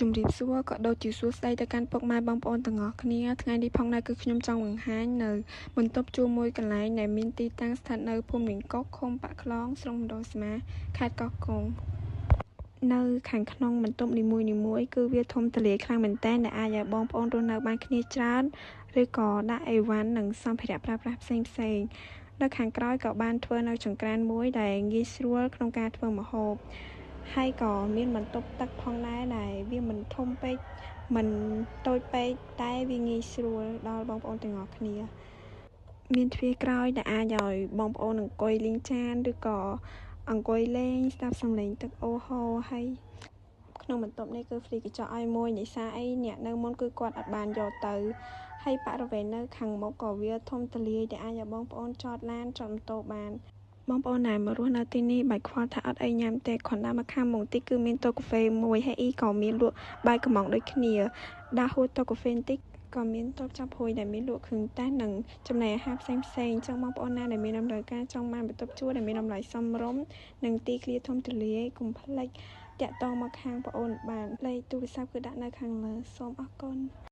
ជំរាបសួរក៏ដូចជាសួស្តីទៅកាន់ពុកម៉ែបងប្អូនទាំងអស់គ្នាថ្ងៃនេះផងដែរគឺខ្ញុំចង់បង្ហាញនៅបន្ទប់ជួលមួយកន្លែងដែលមានទីតាំងស្ថិតនៅភូមិនាងកុកឃុំប៉ាក់ខ្លងស្រុកមណ្ឌលសមាខេត្តកោះកុងនៅខាងក្នុងបន្ទប់នីមួយៗគឺវាធំទូលាយខ្លាំងមែនទែនដែលអាចឲ្យបងប្អូនរស់នៅបានគ្នាច្រើនឬក៏ដាក់អីវ៉ាន់និងសម្ភារៈប្រើប្រាស់ផ្សេងៗនៅខាងក្រោយក៏បានធ្វើនៅចង្ក្រានមួយដែលងាយស្រួលក្នុងការធ្វើម្ហូបហើយក៏មានបន្ទប់ទឹកផងដែរដែលវាមិនធំពេកមិនតូចពេកតែវាងាយស្រួលដល់បងប្អូនទាំងអស់គ្នាមានទ្វារក្រោយដែលអាចឲ្យបងប្អូនអង្គុយលាងចានឬក៏អង្គុយលេងស្ដាប់សំឡេងទឹកអូរហូរហើយក្នុងបន្ទប់នេះគឺ free កញ្ចក់ឲ្យមួយដោយសារអីអ្នកនៅមុនគឺគាត់អត់បានយកទៅហើយបរិវេណនៅខាងមុខក៏វាធំទូលាយដែលអាចឲ្យបងប្អូនចតឡានចតម៉ូតូបានបងប្អូនដែលមករស់នៅទីនេះបាច់ខ្វល់ថាអត់អីញ៉ាំទេគ្រាន់តែមកខាងមុខតិចគឺមានតូកាហ្វេមួយហើយអ៊ីក៏មានលក់បាយកំងដូចគ្នាដើរហួតតូកាហ្វេបន្តិចក៏មានតូបចាប់ហួយដែលមានលក់គ្រឿងទេសនិងចំណីអាហារផ្សេងផ្សេងអញ្ចឹងបងប្អូនណាដែលមានតម្រូវការចង់បានបន្ទប់ជួលដែលមានតម្លៃសមរម្យនិងទីធ្លាធំទូលាយកុំភ្លេចតាក់ទងមកខាងប្អូនបានលេខទូរស័ព្ទគឺដាក់នៅខាងលើសូមអរគុណ។